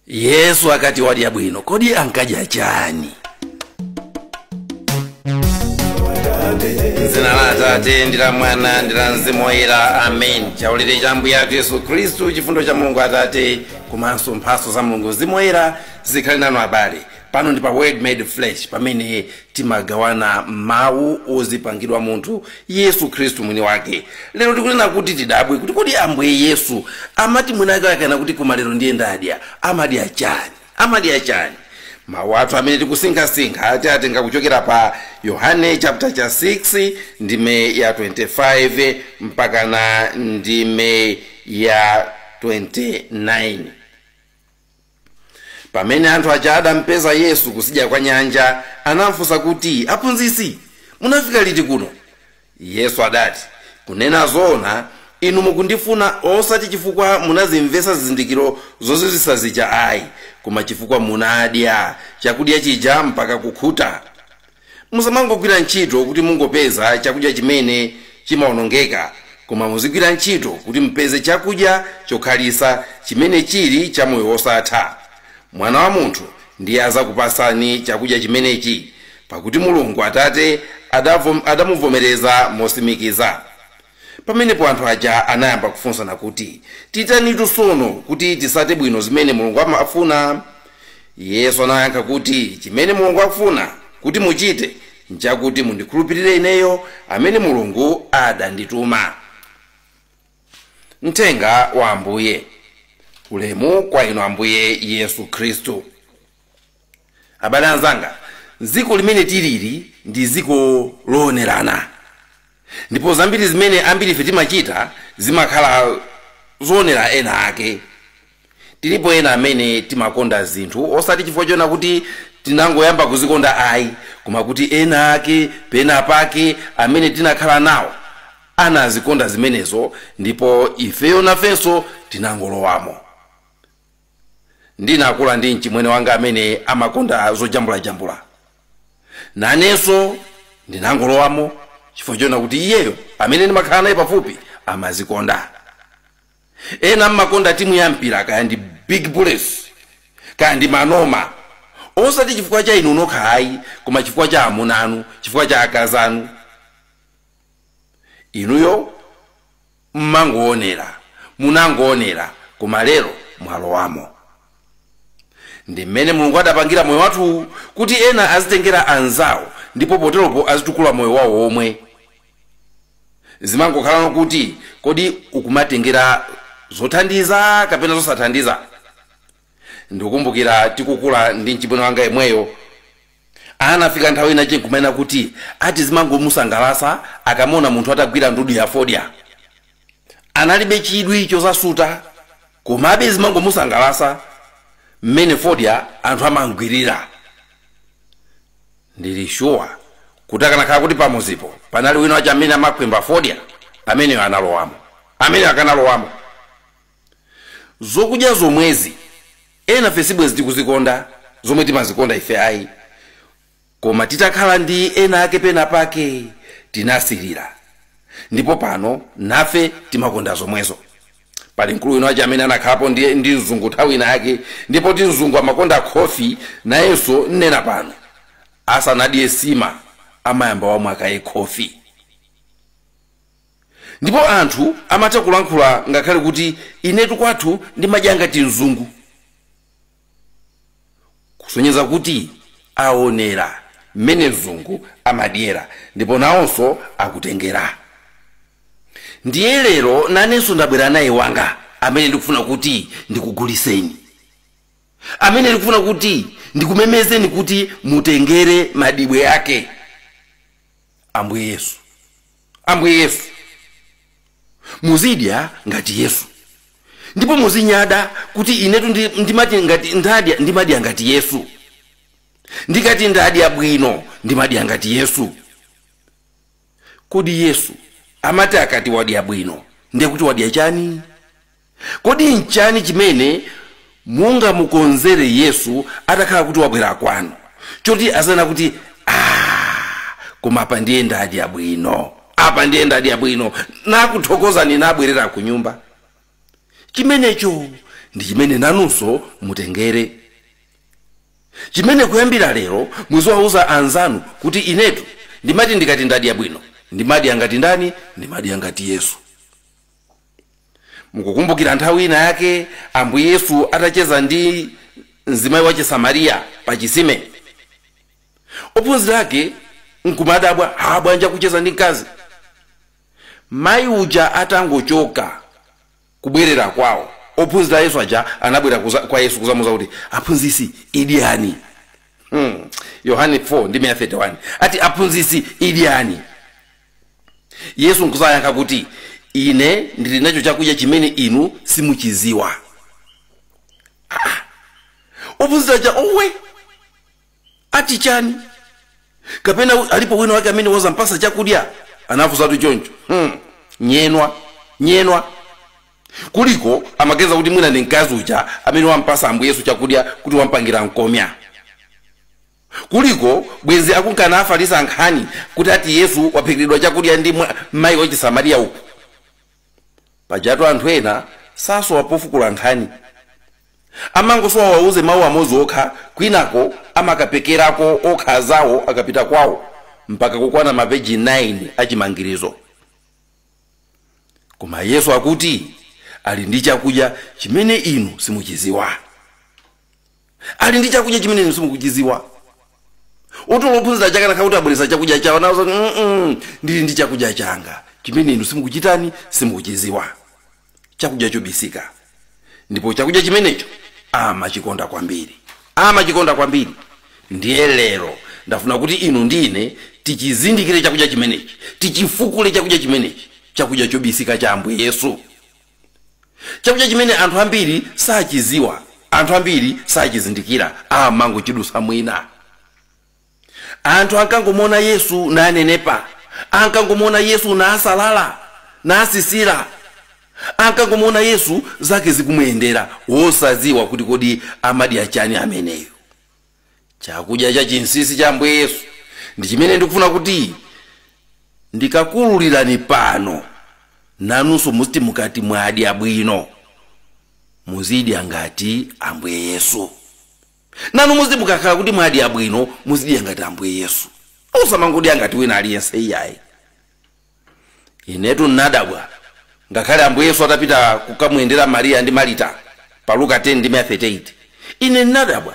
Yesu akati wadya bwino, kodi ankadya chani? Dzina la Atate ndi la Mwana ndi la Mzimu Woyera, amen. Chaulere cha Ambuye athu Yesu Khristu, chifundo cha Mulungu Atate komanso mphatso za Mulungu Mzimu Woyera zikhale nanu abale. Pano ndi pa Word Made Flesh, pamene timagawana mawu ozipangidwa munthu Yesu Khristu mwini wake. Lero tikunena kuti tidabwe kuti kodi Ambuye Yesu amati mwini wake akana kuti koma lero ndiye ndadya, amadya chani? Amadya chani? Mawu athu amene tikusinkhasinkha ati atenga kuchokera pa Yohane chapter cha 6 ndime ya 25 mpaka na ndime ya 29. Pamene anthu aja adampeza Yesu kusidya kwa nyanja, anamfunsa kuti, aphunzitsi, munafika liti kuno? Yesu adati, kunena zoona, inu mukundifuna osati chifukwa munazimvetsa zizindikiro zozizwitsa zija ayi, koma chifukwa munadya chakudya chija mpaka kukhuta. Musamangogwira ntchito kuti mungopeza chakudya chimene chimawonongeka, koma muzigwira ntchito kuti mupeze chakudya chokhalitsa chimene chili cha moyo wosatha. Mwana wa munthu ndiye azakupasani chakudya chimenechi, pakuti Mulungu Atate adamuvomereza mosimikiza. Pamenepo anthu aja anayamba kufunsana kuti, titanitu sono kuti tisate bwino zimene Mulungu amafuna? Yesu anayankha kuti, chimene Mulungu akufuna kuti muchite nchakuti mundikhulupirire ineyo amene Mulungu adandituma. Mthenga wa Ambuye. Ulemu kwa inu Ambuye Yesu Khristu. Abale anzanga, dziko limene tilili ndi dziko loonerana, ndipo zambiri zimene ambiri ife timachita zimakhala zoonera ena ake. Tilipo ena amene timakonda zinthu osati chifukwa chona kuti tinangoyamba kuzikonda ayi, koma kuti ena ake pena pake amene tinakhala nawo anazikonda zimenezo, ndipo ifeyo nafenso tinangolowamo. Ndinakula ndi mchimwene wanga amene amakonda zojambulajambula, nanenso ndinangolowamo chifukwa chona kuti iyeyo amene ndimakhala naye pafupi amazikonda. Ena mmakonda timu ya mpira, kaya ndi Big Bullets kaya ndi Manoma, osati chifukwa cha inu nokha ayi, koma chifukwa cha amuna anu, chifukwa cha akazi anu. Inuyo mmangoonera, munangoonera, koma lero mwalowamo. Ndi mmene Mulungu adapangira moyo wathu kuti ena azitengera anzawo, ndipo poteropo azitukula moyo wawo omwe. Zimangokhala kuti kodi ukumatengera zothandiza kapena zosathandiza. Ndikukumbukira tikukula ndi mchimwene wanga yemweyo, anafika nthawi ina chinkumena kuti ati zimangomusangalatsa akamona munthu atagwira ndudu ya fodya. Analibe chidwi chosasuta, komabe zimangomusangalatsa mmene fodya anthu amangwirira. Ndili sure kuti akanakhala kuti pamuzipo panali wina wacha amene amakwemba fodya, ameneyo analowamo, ameneyo akanalowamo. Zokudya zomwezi ena fe sibwezi tikuzikonda zomwe timazikonda ife ayi, koma titakhala ndi ena ake pena pake tinasirira, ndipo pano nafe timakonda zomwezo. Pali mkulu wina wacha amene anakhalapo ndi mzungu nthawi ina yake, ndipo ti mzungu amakonda khofi, nayenso nnena pano asanadye sima amayamba wamwa kaye khofi. Ndipo anthu amatha kulankhula ngakhale kuti inetu kwathu ndimadya ngati mzungu, kusonyeza kuti aonera mmene mzungu amadyera, ndipo nawonso akutengera. Ndiye lero nanenso ndabwera naye wanga amene ndikufuna kuti ndikuguliseni, amene ndikufuna kuti ndikumemezeni kuti mutengere madibwe ake. Ambuye Yesu, Ambuye Yesu, muzidya ngati Yesu, ndipo muzinyada kuti inetu ndimati ngati ndadya, ndimadya ngati Yesu, ndikati ndadya bwino ndimadya ngati Yesu. Kodi Yesu amati akati wadya bwino ndiye kuti wadya chani? Kodi nchani chimene mungamukonzere Yesu atakhala kuti wabwera kwanu, choti azana kuti koma apa ndiye ndadya bwino, apa ndiye ndadya bwino, nakuthokozani nabwerera ku nyumba? Chimenecho Ndi chimene nanunso mutengere, chimene kuyambira lero muziwauza anzanu kuti inetu ndimati ndikati ndadya bwino, ndimadya ngati ndani? Ndimadya ngati Yesu. Mukukumbukira nthawi ina yake Ambuye Yesu atacheza ndi mzimayi wa Chisamariya pa chisime, ophunzira ake nkumadabwa, ha, bwanja kucheza ndi mkazi? Mayi uja atangochoka kubwerera kwawo, ophunzira Yesu aja anabwera kwa Yesu kuzamuza kuti, "Aphunzisi, idyani." Yohane 4 ndi 31 ati, "Aphunzisi, idyani." Yesu nkuzayankha kuti, "Ine ndili nacho chakudya chimene inu simuchiziwa." Ophunzira aja, owe, ati chani? Kapena alipo wina wake amene wazampasa chakudya? Anafunsatu choncho. Nyenwa nyenwa kuliko amageza kuti mwina ndi mkazi uja amene wampasa Ambuye Yesu chakudya kuti wampangira mkomya. Kuliko bwezi akunkana afalisa nkhani kuti ati Yesu waphikiridwa chakudya ndi mayi wa Chisamariya uku. Pajatu anthu ena sasowa pofukula nkhani, amangosowa wauze mawu amodzi okha, kwinako amakapekerako okha zawo akapita kwawo mpaka kukwana mapeji 9 achimangirizo. Koma Yesu akuti ali ndi chakudya chimene inu simuchiziwa, ali ndi chakudya chimene inu simukuchiziwa. Utulo ophunzira chakanakha kuti abweresa chakudya chawo nawo, ndili ndi chakudya changa chimene inu simukuchitani, simukuchiziwa, chakudya chobisika. Ndipo chakudya chimenecho amachikonda kwambiri, amachikonda kwambiri. Ndiye lero ndafuna kuti inu ndine tichizindikire chakudya chimenechi, tichifukule chakudya chimenechi, chakudya chobisika cha Ambuye Yesu, chakudya chimene anthu ambiri sachiziwa, anthu ambiri sachizindikira, amangochidusa mwina. Anthu ankangomona Yesu nanenepa, ankangomona Yesu nasalala nasisira, ankangomona Yesu zake zikumuyendera, wosadziwa kuti kodi amadya chani ameneyo. Chakudya cha chinsinsi cha Ambuye Yesu ndi chimene ndikufuna kuti ndikakululirani pano, nanunso muziti mukati mwadya bwino muzidya ngati Ambuye Yesu. Nanu muziti mukakhala kuti mwadya bwino muzidya ngati Ambuye Yesu, osamangodya ngati wina aliyense iyayi. Inetu nnadabwa ngakhale Ambuye Yesu atapita kukamuyendera Mariya ndi Marita pa Luka 10 ndi 38, ine nnadabwa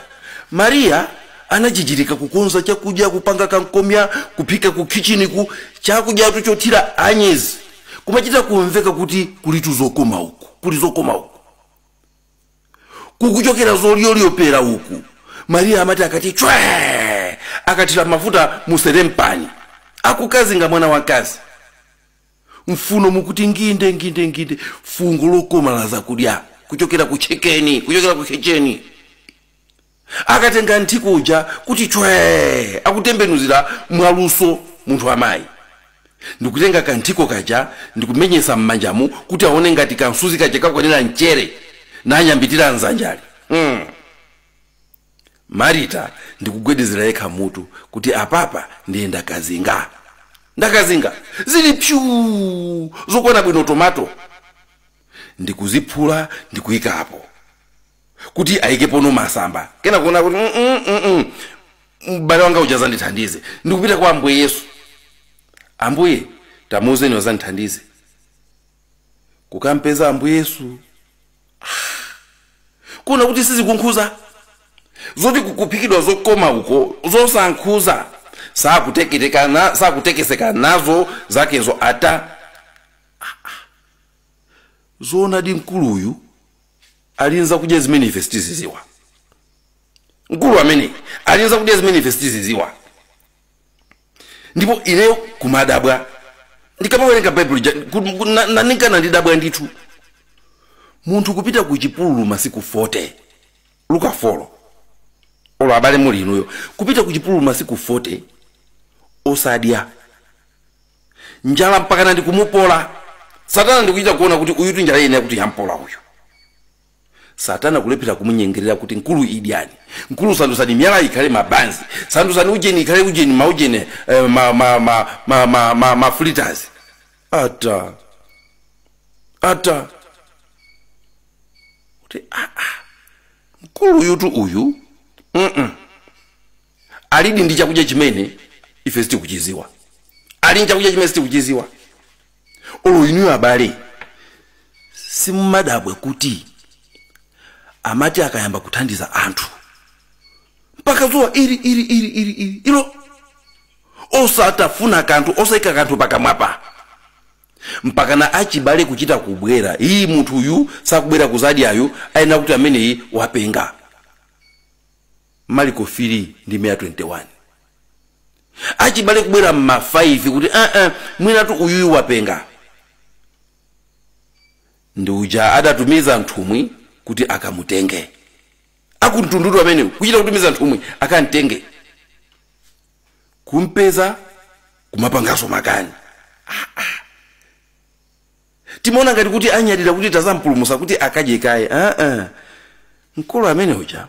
Mariya anachichirika kukonza chakudya, kupanga kankomya, kuphika ku kitchen, chakudyatu chothira anyezi, kumachita kumveka kuti kulitu zokoma uku, kuli zokoma uku, kukuchokera zoliyoliyopera uku. Mariya amati akati chwe, akathira mafuta mu serempani, akukazinga mwana wamkazi, mfuno mukuti nginde nginde nginde, fungo lokoma la zakudya kuchokera ku chekeni, kuchokera ku kicheni. Akatenga nthikuja kuti chwe, akutembenuzira mwaluso munthu amayi, ndikutenga kanthiko kaja ndikumenyesa m'manjamu kuti aone ngati kansuzi kaja kakwanira mchere, nanyambitira mzanjali. Marita ndikugwedezera yekha mutu kuti apapa ndiye ndakazinga, ndakazinga zili pyu zokwana bwino, tomato ndikuziphula ndikuyikapo kuti ayikepono masamba, kena kuona kuti m'bale wanga uja zandithandize. Ndikupita kwa Ambuye Yesu, "Ambuye, tamuuzeni wazandithandize." Kukampeza Ambuye Yesu, kuona kuti sizikunkhuza zoti kukuphikidwa zokoma uko, zosankhuza, sakuteketeka, sakutekeseka nazo zakezo ata. Zoonadi, mkuluyu alinza kudya zimene ife sitiziziwa. Mkulu amene alinza kudya zimene ife sitiziziwa. Ndipo ineyo kumadabwa ndikamawerenga Baibulo, naninkana ndidabwa ndithu. Munthu kupita ku chipululu masiku 40, Luka 4, olo abale muli inuyo, kupita ku chipululu masiku 40 osadya, njala mpakana ndikumupola Satana, ndikuchita kuona kuti uyutu njala ine kuti yampola uyu. Satana kulephera kumunyengerera kuti, "Mkulu, idyani. Mkulu, sandusani miyala ikhale mabanzi, sandusani ujeni ikhale ujeni, maujeni ma fritters." Ata ata. Kuti mkulu yutu uyu alidi ndi chakudya chimene ife sitikuchiziwa, ali ndi chakudya chimene sitikuchiziwa. Olo inuyo abale simmadabwe kuti amati akayamba kuthandiza anthu mpaka zuwa ili ili ili ili ili ilo osatafuna kanthu, osayika kanthu pakamwapa, mpaka na achibale kuchita kubwera, iyi munthu uyu sakubwera kuzadyayo, ayenera kuti ameneyi wapenga. Marko 3 ndi 121. Achibale kubwera mma 5 kuti mwinatu uyuyu wapenga. Ndi uja adatumiza nthumwi kuti akamutenge. Akuntundudu amene kuchita kutumiza nthumwi akamutenge. Kumpeza kumapangaso makani. Timaona ngati kuti anyadira kuti tazampulumutsa kuti akadye kaye. Mkulu amene uja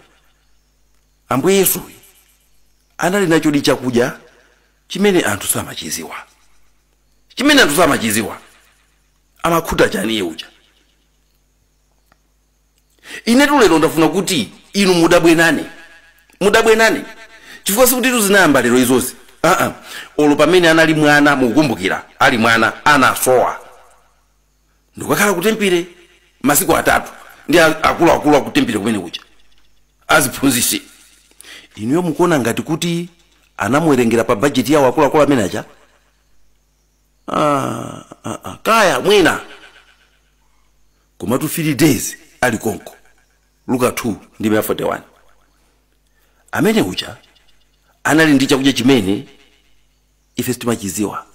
Ambuye Yesu anali nacho di chakudya chimene anthu samachiziwa, chimene anthu samachiziwa. Amakhuta chani iye uja? Inetu lero ndafuna kuti inu mudabwenane, mudabwenane, chifukwa sikuti zinayamba lero izozi. Olo pamene anali mwana, mukukumbukira ali mwana anasowa ndikukakhala kutempire masiku atatu ndi akuluakulu akutempire kumene kuja aziphunzitsi. Inuyo mukuona ngati kuti anamuwerengera pa bajeti yawo akuluakulu amene aja? Kaya mwina komatu 3 days ali konko. Luka 2 ndi 41. Amene uja anali ndi chakudya chimene ife sitimachiziwa,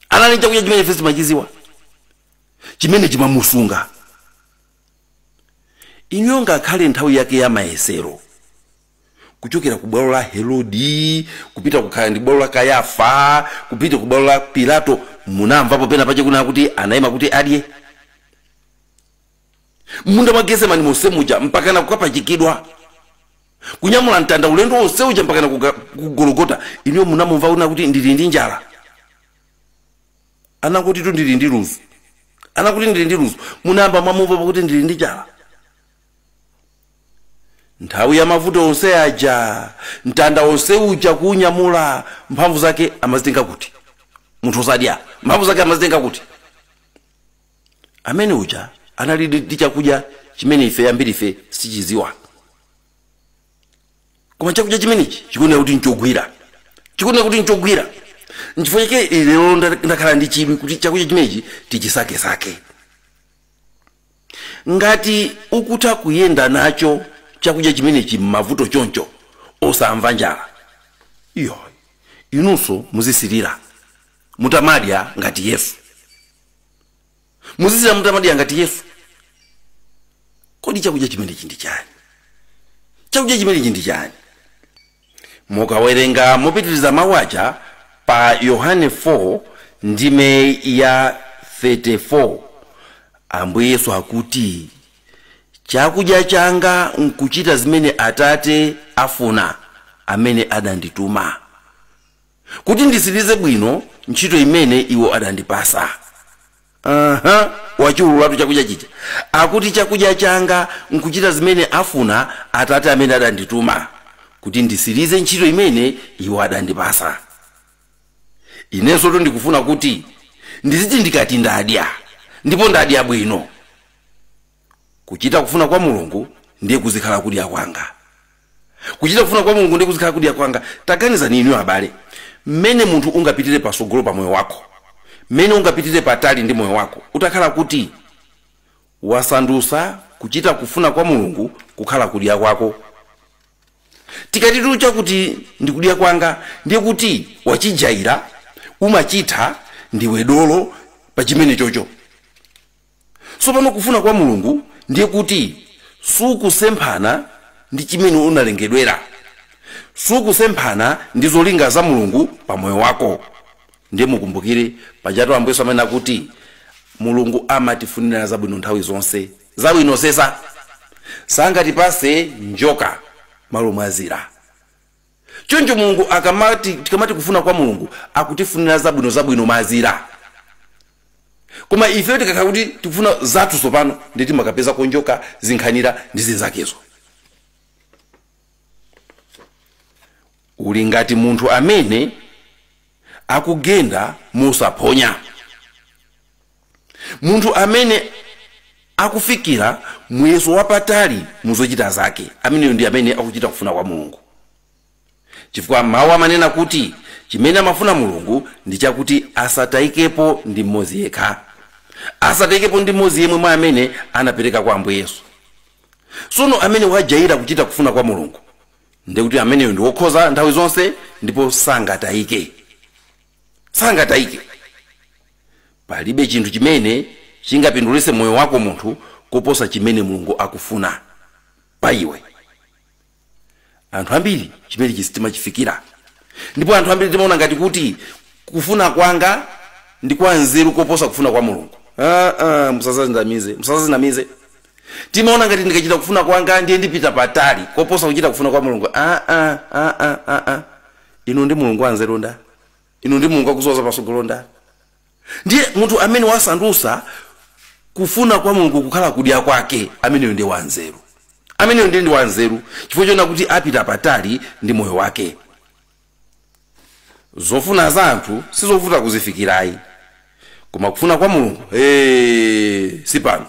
anali ndi chakudya chimene ife sitimachiziwa, chimene chimamusunga. Inuyo ngakhale nthawi yake ya mayesero, kuchokera ku bwalo la Herodi kupita kukhala ndi bwalo la Kayafa kupita ku bwalo la Pilato, munamvapo pena pache kuna kuti anayima kuti adye munda mwa Getsemani monse muja mpaka na kukapachikidwa, kunyamula mtanda ulendo wonse uja mpaka na ku Gologota. Inuyo munamumva kuna kuti ndili ndi njala, anakuti tu ndili ndi ludzu, anakuti ndili ndi ludzu. Munayamba mwamumva pakuti ndili ndi njala. Nthawi ya mavuto onse aja, mtanda onse uja kunyamula, mphamvu zake amazitenga kuti? Munthu osadya mphamvu zake amazitenga kuti? Amene uja anali ndi chakudya chimene ife ambiri ife sichiziwa, koma chakudya chimenechi chikuoneka kuti nchogwira, chikuoneka kuti nchogwira. Nchifukwa chake lero ndakhala ndi chidwi kuti chakudya chimenechi tichisakesake. Ngati ukutha kuyenda nacho chakudya chimenechi m'mavuto choncho osamva njala, iyo inunso muzisirira mutamadya ngati Yesu, muzisirira mutamadya ngati Yesu. Kodi chakudya chimenechi ndi chani? Chakudya chimenechi ndi chani? Mukawerenga mopitiriza mawu aja pa Yohane 4 ndime ya 34, Ambuye Yesu akuti chakudya changa nkuchita zimene Atate afuna amene adandituma, kuti ndisirize bwino ntchito imene iwo adandipasa. Wachiululatu chakudya chija akuti chakudya changa nkuchita zimene afuna Atate amene adandituma, kuti ndisirize ntchito imene iwo adandipasa. Inenso ndikufuna kuti ndiziti ndikati ndadya, ndipo ndadya bwino, kuchita kufuna kwa Mulungu ndiye kuzikhala kudya kwanga. Kuchita kufuna kwa Mulungu ndiye kuzikhala kudya kwanga. Taganizani inu abale, mmene munthu ungapitire pasogolo pa moyo wako, mmene ungapitire patali ndi moyo wako, utakhala kuti wasandusa kuchita kufuna kwa Mulungu kukhala kudya kwako. Tikati tucha kuti ndikudya kwanga, ndiye kuti wachijaira, umachita ndiwe dolo pa chimene chocho. Sopano kufuna kwa Mulungu ndiye kuti sukusemphana ndi chimene unalengedwera, sukusemphana ndi zolinga za Mulungu pa moyo wako. Ndiye mukumbukire pajatu Ambuye Yesu amene akuti Mulungu amatifunira zabwino nthawi zonse, zabwino sesa, sangatipase njoka malo mwazira. Choncho Mulungu akamati, tikamati kufuna kwa Mulungu akutifunira zabwino zabwino mazira. Koma ife tikakhala kuti tikufuna zathu tsopano, ndi timakapeza konjoka zinkhanira ndi zinzakezo. Uli ngati munthu amene akugenda mosaphonya, munthu amene akufikira muyeso wapatali muzochita zake, ameneyo ndi amene akuchita kufuna kwa Mulungu. Chifukwa mawu amanena kuti chimene amafuna Mulungu ndi chakuti asatayikepo ndi mmodzi yekha, asatayikepo ndi mmodzi yemwe mwa amene anapereka kwa Ambuye Yesu. Tsono amene wajaira kuchita kufuna kwa Mulungu ndikuti ameneyo ndi wokhoza nthawi zonse ndipo sangatayike, sangatayike. Palibe chinthu chimene chingapindulitse moyo wako munthu koposa chimene Mulungu akufuna pa iwe. Anthu ambiri chimene chitimachifikira, ndipo anthu ambiri timaona ngati kuti kufuna kwanga ndi kwa nzeru koposa kufuna kwa Mulungu. Musazinamize, musazinamize. Timaona ngati ndikachita kufuna kwanga ndiye ndipita patali koposa kuchita kufuna kwa Mulungu. Inu ndi Mulungu wanzeru nda, inu ndi Mulungu akuzoza pasogolo nda. Ndiye munthu amene wasandusa kufuna kwa Mulungu kukhala kudya kwake, ameneyo ndiye wanzeru, ameneyo ndiye ndi wanzeru, chifukwa chona kuti apita patali ndi moyo wake. Zofuna za anthu sizovuta kuzifikirayi, koma kufuna kwa Mulungu si pano.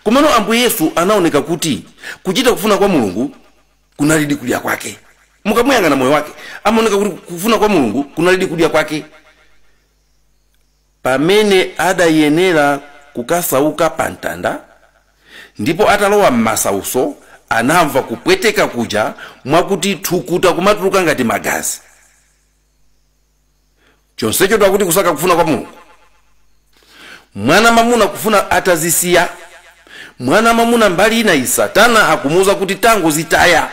Komano Ambuye Yesu anaoneka kuti kuchita kufuna kwa Mulungu kunalidi kudya kwake. Mukamuyang'ana moyo wake amaoneka kuti kufuna kwa Mulungu kunalidi kudya kwake. Pamene adayenera kukasauka pa mtanda, ndipo atalowa m'masauso anamva kupweteka kuja mwakuti thukuta kumatuluka ngati magazi. Chonsecho takuti kusaka kufuna kwa Mulungu. Mwana mamuna kufuna atazisiya, mwana mamuna mbali ina Satana akumuuza kuti tango zitaya,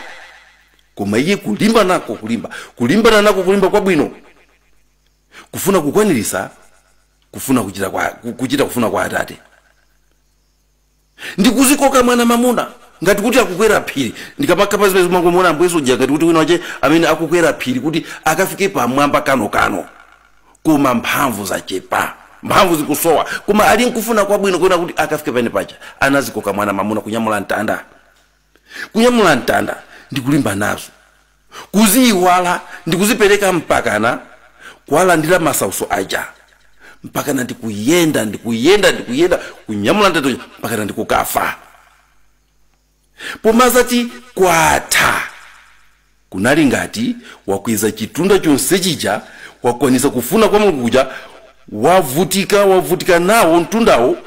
koma iye kulimba nako kulimba, kulimbana nako kulimba kwabwino, kufuna kukwanirisa kufuna kuchita kufuna kwa Atate. Ndikuzikoka mwana mamuna ngati kuti akukwera phiri. Ndikamakapa zimene zimangomuona Ambuye Yesu ngati kuti wina wache amene akukwera phiri kuti akafike pamwamba kano kano, koma mphamvu zachepa, mphamvu zikusowa, koma ali nkufuna kwabwino kuona kuti akafike pene paja. Anazikoka mwana mamuna kunyamula mtanda, kunyamula mtanda ndikulimba nazo, kuziyiwala ndikuzipereka mpakana kuwalandira masauso aja, mpakana ndikuyenda ndikuyenda ndikuyenda kunyamula mtanda mpakana ndikukafa. Pomazati kwatha, kunali ngati wakwiza chitunda chonse chija, wakwanisa kufuna kwa Mulungu kuja, wavutika wavutika nawo mtundawo,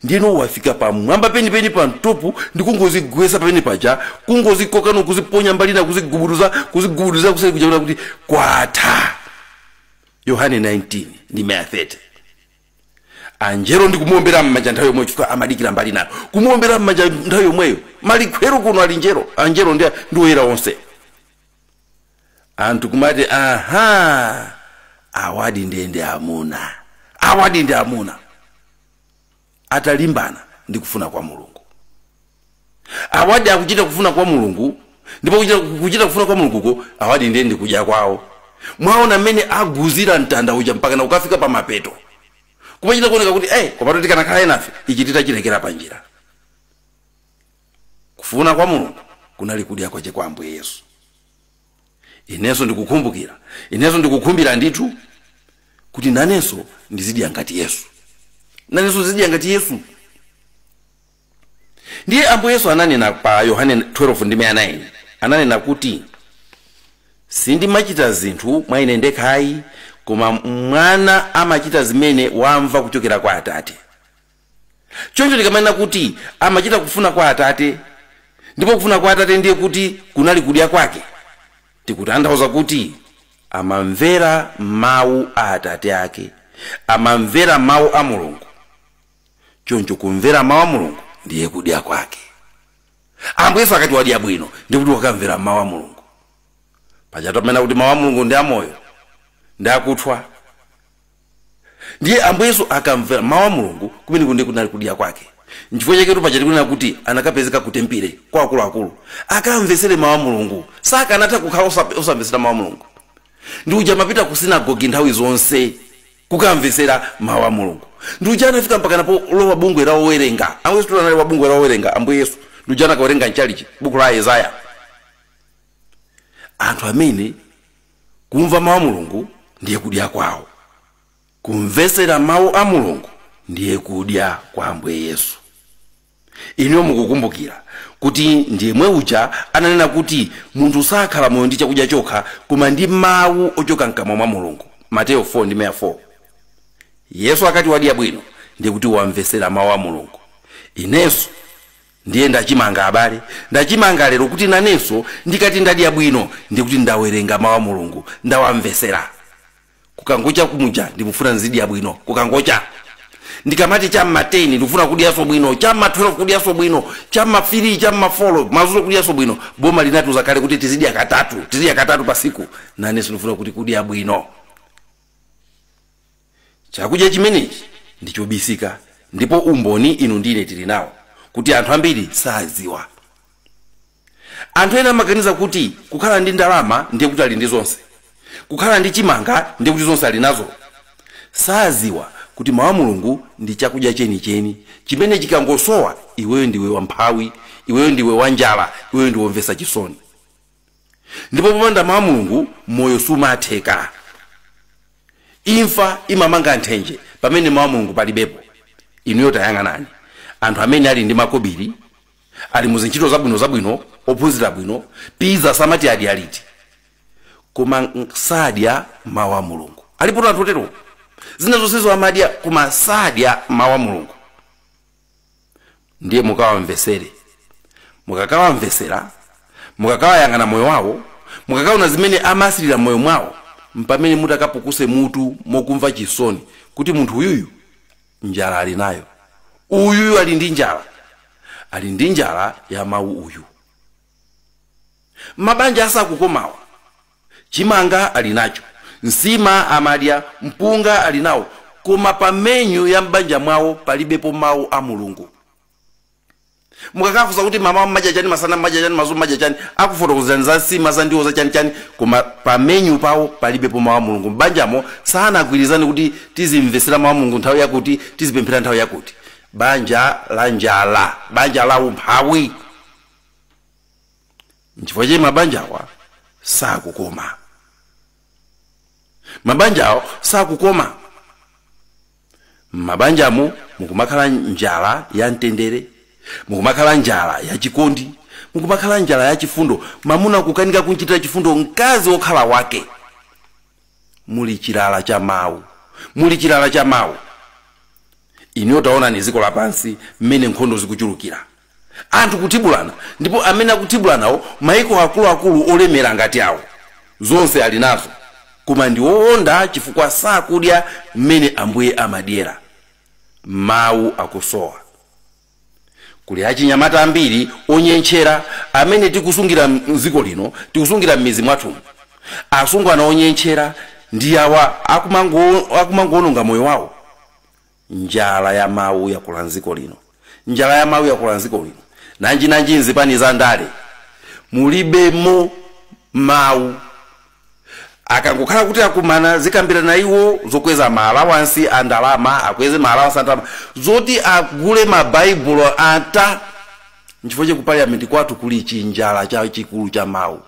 ndino wafika pamwamba penipeni pa mtopu ndikungozigwesa pamene paja, kungozikoka nokuziponya mbali na kuzigubuduza, kuzigubuduza kuseri kuja kuti kwatha. Yohane 19 ndi 30. Anjelo ndikumuombera m'manja nthawi yomweyo, chifukwa amadikira mbali nayo kumuombera m'manja nthawi yomweyo. Malikhweru kuno ali njero, anjelo ndi oyera onse. Anthu kumati aha, awadi ndiye amuna, awadi ndi amuna, atalimbana ndi kufuna kwa Mulungu. Awadi akuchita kufuna kwa Mulungu, ndipo kuchita kufuna kwa Mulunguko awadi ndiye ndi kudya kwawo. Mwaona mmene aguzira mtanda uja mpaka na ukafika pa mapeto, kumachita kuoneka kuti komatu tikanakhala nafe ichi titachilekera panjira. Kufuna kwa Mulungu kunali kudya kwache kwa Ambuye Yesu. Inenso ndikukumbukira, inenso ndikukhumbira ndithu kuti nanenso ndizidya ngati Yesu, nanenso ndizidya ngati Yesu. Ndiye Ambuye Yesu ananena pa Yohane 12:9, ananena kuti sindimachita zinthu mwa ine ndekhayi, koma mwana amachita zimene wamva kuchokera kwa Atate. Choncho tikamanena kuti amachita kufuna kwa Atate, ndipo kufuna kwa Atate ndiye kuti kunali kudya kwake, tikutanthauza kuti amamvera mawu a Atate ake, amamvera mawu a Mulungu. Choncho kumvera mawu a Mulungu ndiye kudya kwake. Ambuye Yesu akati wadya bwino ndikuti wakamvera mawu a Mulungu. Paja tamene kuti mawu a Mulungu ndi amoyo ndi akuthwa. Ndiye Ambuye Yesu akamvera mawu a Mulungu kumene kunde kunali kudya kwake. Nchifukwa chake paja tikunena kuti anakapezeka kutempere kwa akuluakulu akamvesere mawu a Mulungu, sakanatha kukhala osamvesera mawu a Mulungu. Ndi uja amapita ku sinagogi nthawi zonse Kukamvesera mawu a Mulungu. Ndiuja anafika mpaka napo lowa bungwe la owerenga. Ambuye Yesu anali wa bungwe la owerenga. Ambuye Yesu ndiuja anakawerenga mchalichi buku la Yesaya. Anthu amene kumva mawu a Mulungu ndiye kudya kwawo, kumvesera mawu a Mulungu ndiye kudya kwa Ambuye Yesu. Inu mukukumbukira kuti ndiye mwe uja ananena kuti munthu sakhala moyo ndi chakudya chokha, koma ndi mawu ochoka mkamwa mwa Mulungu. Mateyu 4:4. Yesu akati wadya bwino ndiye kuti wamvesera mawu a Mulungu. Inenso ndiye ndachimanga abale, ndachimanga lero kuti nanenso ndikati ndadya bwino ndiye kuti ndawerenga mawu a Mulungu, ndawamvesera. Kukangocha kumuja ndikufuna nzidya bwino, kukangocha. Ndikamati chamma 10 ndikufuna kudyaso bwino, chamma 12 kudyaso bwino, chamma 3, chamma 4 mazulo kudyaso bwino. Boma linatuza kale kuti tizidya katatu, tizidya katatu pasiku. Nanenso ndikufuna kuti kudya bwino. Chakudya chimenechi ndichobisika, ndipo umboni inu ndine tili nawo kuti anthu ambiri saziwa. Anthu ena amaganiza kuti kukhala ndi ndalama ndiye kuti ali ndi zonse, kukhala ndi chimanga ndiye kuti zonse ali nazo. Saziwa kuti mawu a Mulungu ndi chakudya chenicheni chimene chikangosowa, iweyo ndiwe wamphawi, iweyo ndiwe wanjala, iweyo ndiwe womvetsa chisoni. Ndipo popanda mawu a Mulungu moyo sumatheka. Imfa imamanga nthenje pamene mawu a Mulungu palibepo. Inuyo tayang'anani anthu amene ali ndi makobiri, ali muzintchito zabwino zabwino, ophunzira bwino, pizza samati adya liti, koma sadya mawu a Mulungu. Alipo anthu otero, zina zonsezo amadya koma sadya mawu a Mulungu. Ndiye mukawamvesere, mukakawamvesera, mukakawayang'ana moyo wawo, mukakaona zimene amasirira moyo mwawo, mpamene mutakapukuse mutu mokumva chisoni kuti munthu uyuyu njala ali nayo, uyuyu ali ndi njala, ali ndi njala ya mawu uyu. Mabanja asakukomawa, chimanga ali nacho, nsima amadya, mpunga ali nawo, koma pa menyu ya mbanja mwawo palibepo mawu a Mulungu. Mukakafusa kuti mama mmadya chani, masana mmadya chani, mazulo mmadya chani, akufotokozerani za nsima, za ndiwo, za chani chani, koma pa menyu pawo palibepo mawu a Mulungu. Mbanjamo sanagwirizane kuti tizimvesera mawu a Mulungu nthawi yakuti, tizipemphera nthawi yakuti. Banja la njala, banja la umphawi. Nchifukwa chake mabanjawa sakukoma, mabanjawo sakukoma. Mabanjamo mukumakhala njala ya mtendere, mukumakhala njala ya chikondi, mukumakhala njala ya chifundo. Mamuna kukanika kunchitira chifundo mkazi wokhala wake. Muli chilala cha mawu, muli chilala cha mawu. Inuyo taonani dziko lapansi mmene nkhondo zikuchulukira, anthu kutibulana, ndipo amene akutibulanawo maiko akuluakulu olemera ngati awo, zonse ali nazo, koma ndi wowonda chifukwa sakudya mmene Ambuye amadyera. Mawu akusowa. Kuli achinyamata ambiri onyenchera amene tikusungira mdziko lino, tikusungira m'mizi mwathu. Asungwana onyenchera ndi awa akumangoononga moyo wawo. Njala ya mawu yakula mdziko lino, njala ya mawu yakula mdziko lino. Nanji nzipani za ndale mulibemo mawu. Akangokhala kuti akumana zikambirana iwo zokweza maalawansi a ndalama, akweze maalawansi a ndalama zoti agule mabaibulo ata. Nchifukwa chake ku parliament kwathu kuli chinjala cha chikulu cha mawu.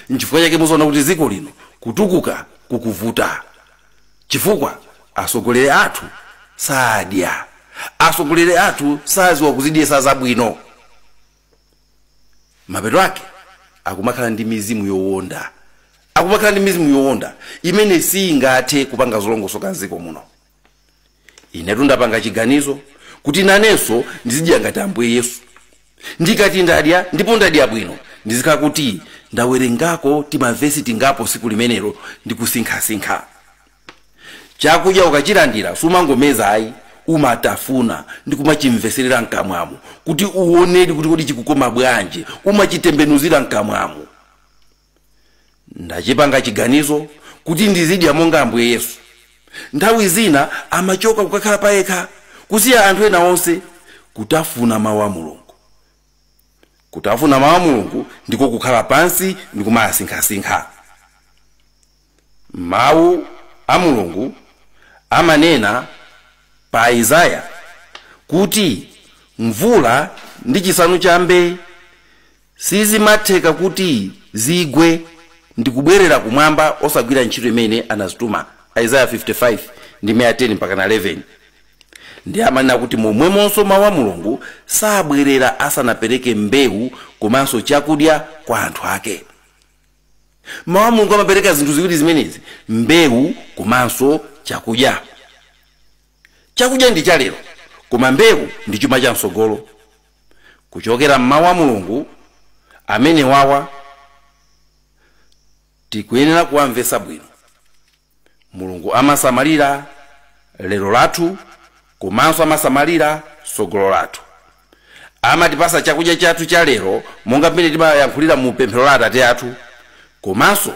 Nchifukwa chake muzoona kuti dziko lino kutukuka kukuvuta, chifukwa atsogoleri athu sadya, atsogoleri athu saziwa kuzidyesa zabwino. Mapeto ake akumakhala ndi mizimu yowonda, akumakhala ndi mizimu yowonda imene singathe kupanga zolongosoka mdziko muno. Inetu ndapanga chiganizo kuti nanenso ndizidya ngati Ambuye Yesu. Ndikati ndadya, ndipo ndadya bwino, ndizikhala kuti ndawerengako timavesi tingapo siku limenelo ndikusinkhasinkha. Chakudya ukachilandira sumangomeza ayi, umatafuna ndikumachimveserera mkamwamo kuti uonedi kuti kodi chikukoma bwanji, umachitembenuzira mkamwamo. Ndachipanga chiganizo kuti ndizidya monga Ambuye Yesu. Nthawi zina amachoka kukakhala payekha, kusiya anthu ena onse, kutafuna mawu a Mulungu. Kutafuna mawu a Mulungu ndiko kukhala pansi ndikumasinkhasinkha. Mawu a Mulungu amanena pa Isaya kuti mvula ndi chisanu chambe sizimatheka kuti zigwe ndi kubwerera kumwamba osagwira ntchito imene anazituma. Isaya 55 ndi 10 mpaka 11. Ndi amanena kuti momwemonso mawu a Mulungu sabwerera asanapereke mbewu komanso chakudya kwa anthu ake. Mawu a Mulungu amapereka zinthu ziwiri zimenezi, mbewu komanso chakudya. Chakudya ndi chalero, koma mbewu ndi chuma cha msogolo. Kuchokera mmawu a Mulungu amene wawa tikuyenera kuwamvetsa bwino. Mulungu amasamalira lero lathu komanso amasamalira sogolo lathu. Amatipasa chakudya chathu cha lero monga mmene timayankhulira mu pemphero la Atate athu, komanso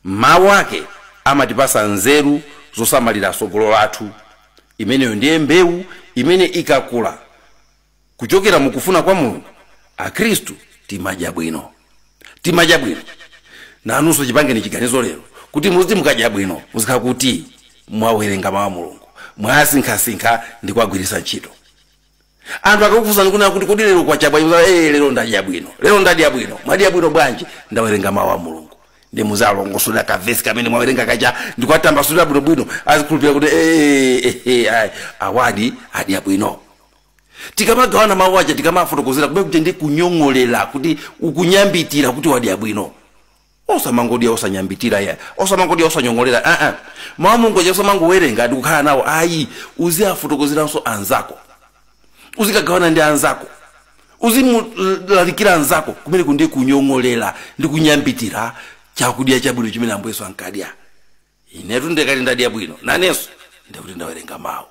mawu ake amatipasa nzeru zosamalira sogolo lathu. Imeneyo ndiye mbewu imene ikakula kuchokera mukufuna kwa Mulungu, Akhristu timadya bwino. Timadya bwino. Nanunso chipangeni chiganizo lero kuti muziti mukadya bwino muzikhala kuti mwawerenga mawu a Mulungu, mwasinkhasinkha ndi kuwagwiritsa ntchito. Anthu akakufunsani kunena kuti kodi lero kwacha bwanji, lero ndadya bwino, lero ndadya bwino. Mwadya bwino bwanji? Ndawerenga mawu a Mulungu. Ndi muzalongosola kavesi kamene mwawerenga kacha ndikuwatambasulira bwinobwino, azikhulupirira kuti awadi adya bwino. Tikamagawana mawu aja, tikamafotokozera kumene kuti ndi kunyong'olera, kuti ukunyambitira kuti wadya bwino. Osamangodya osanyambitira ya, osamangodya osanyong'olera. Mawu a Mulungu aja osamangowerenga ndikukhala nawo ayi, uziafotokozeranso anzako, uzikagawana ndi anzako, uzimulalikira anzako. Kumene kundi kunyong'olera ndi kunyambitira chakudya chabwino chimene Ambuye Yesu ankadya. Inetu ndikati ndadya bwino, nanenso ndikuti ndawerenga mawu,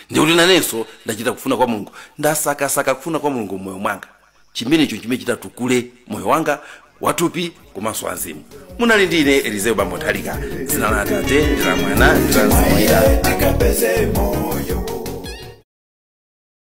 ndikuti nanenso ndachita kufuna kwa Mulungu, ndasakasaka kufuna kwa Mulungu mmoyo mwanga. Chimenecho chimene chitatukule moyo wanga wathupi komanso wazimu. Munali ndi ine Elizeo Bambo Nthalika. Dzina la Atate ndi la Mwana ndi la Mzimu Woyera. Tikapeze.